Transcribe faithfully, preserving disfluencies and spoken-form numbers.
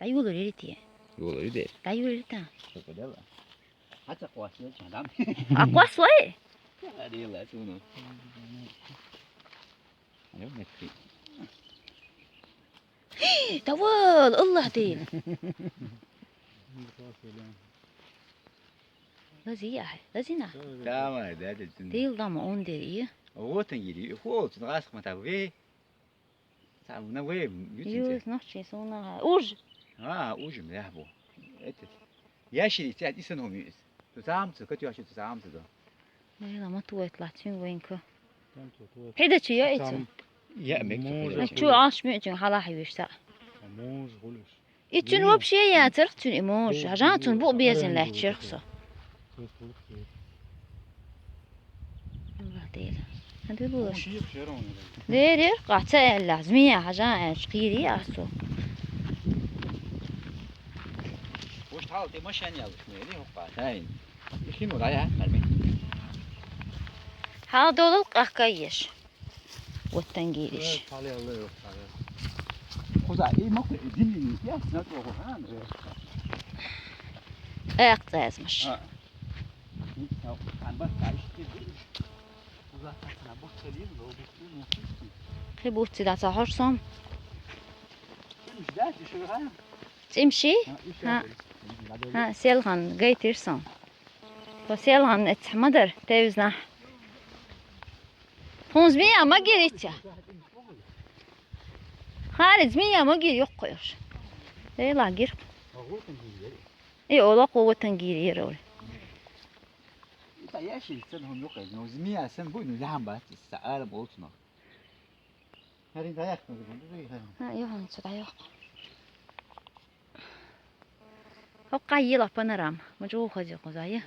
Ай, улур иритий. Улур иритий. Ай, улур ирита. Хьаца къоасел чандам. А къоас вай? Арила туну. Аю метри. Давал, Аллах дейла. Лази яхь, лази на. Давай, да, да. Дейла дама он дери. Вот он ири. Хол, цун гасх мата ве. Сам на ве. Юс нохчи суна. Уж. А, ужим, я бу. Это. Яшери цят исан хомис. Ту самцы, кат яши ту самцы да. Дейла ма тует ла цун венка. Хида чи я ицу. Я мек. Чу аш мю чин халах юшса. Муж гулиш. Ичин вообще я церх чин и муж. Хажан чин бу безин ла черхсо. Аллах дейла. Ханду бу. Шиих шерон. Дерер, къаца элла, змея хажан эн шкири асу. Уж тал те машан ялыш мери хопа. Тайн. Ихин урая, харми. Хал долул къахка еш. Оттан гириш. Тали алла ёх тали. Хуза, эй, моху, зимни, я, сна то хан. Эх, цазмаш. Хан бар кайш. Хуза, сна бохталин, ло бохталин. Хи бутси да са хорсом. Ждать, ещё раз. Цимши? Ха. Ха, селган гайтирсон. То селган эцмадар тевзна. Хун змея ма гиритя. Хари змея ма гир ёх қойш. Дейла гир. И ола қуватан гир ерор. Итаяши, сэн хом ёх, но змея сэн бу, ну, ямба, са арам олчно. Харин даяк, ну, бу, ну, харин. Ха, ёхан су да ёх. Хокка ела панорам. Ма жо хози хозая.